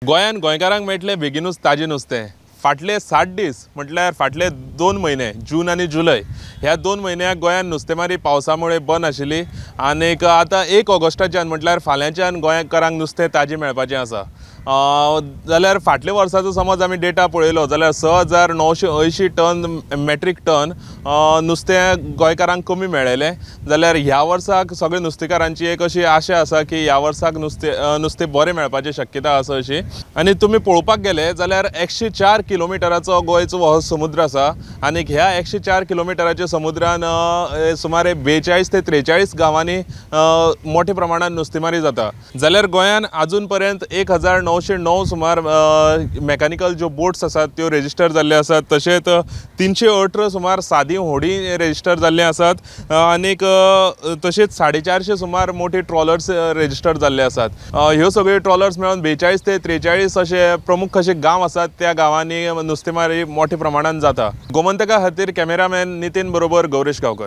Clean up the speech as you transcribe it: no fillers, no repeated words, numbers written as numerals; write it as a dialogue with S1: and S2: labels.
S1: गोंयांत गोंयकारांक मेळटलें बेगिनूच ताजें नुस्तें. फाटले 60 दीस म्हटल्यार फाटले 2 म्हयने जून आनी जुलय ह्या 2 म्हयन्याक गोंयांत नुस्तेमारी पावसा मुळे बंद आशिल्ली आनीक आतां 1 ऑगस्टाच्यान म्हटल्यार फाल्यांच्यान गोंयकारांक नुस्तें ताजें मेळपाचें आसा. जाल्यार फाटल्या वर्साचो समज आमी डेटा पळयलो जाल्यार 6980 टन मेट्रीक टन नुस्तें गोंयकारांक कमी मेळ्ळेलें. जाल्यार ह्या वर्साक सगळे नुस्तेकारांची एक अशी आशा आसा की ह्या वर्साक नुस्तें बरें मेळपाची शक्यता आसा अशी. आनी तुमी पळोवपाक गेले जाल्यार 104 किलोमिटराचो गोंयचो हो समुद्र आसा आनी ह्या 104 किलोमिटराच्या समुद्रान सुमारे 42 ते 43 गांवांनी मोठ्या प्रमाणात नुस्तेमारी जाता. जाल्यार गोंयान आजून पर्यंत 1909 सुमार मेकॅनिकल ज्यो बोट्स आसात त्यो रेजिस्टर जाल्ले आसात. तशेंच 318 सुमार सादी होडी रेजिस्टर जाल्ले आसात आनीक तशेंच 450 सुमार मोठी ट्रॉलर्स रेजिस्टर जाल्ले आसात. ह्यो सगळ्यो ट्रॉलर्स मेळून 42 ते 43 अशे प्रमुख अशे गांव आसात त्या गांवांनी नुस्तेमारी मोठ्या प्रमाणात जाता. गोमंतका खातीर कॅमेरामॅन नितीन बरोबर गौरेश गांवकर.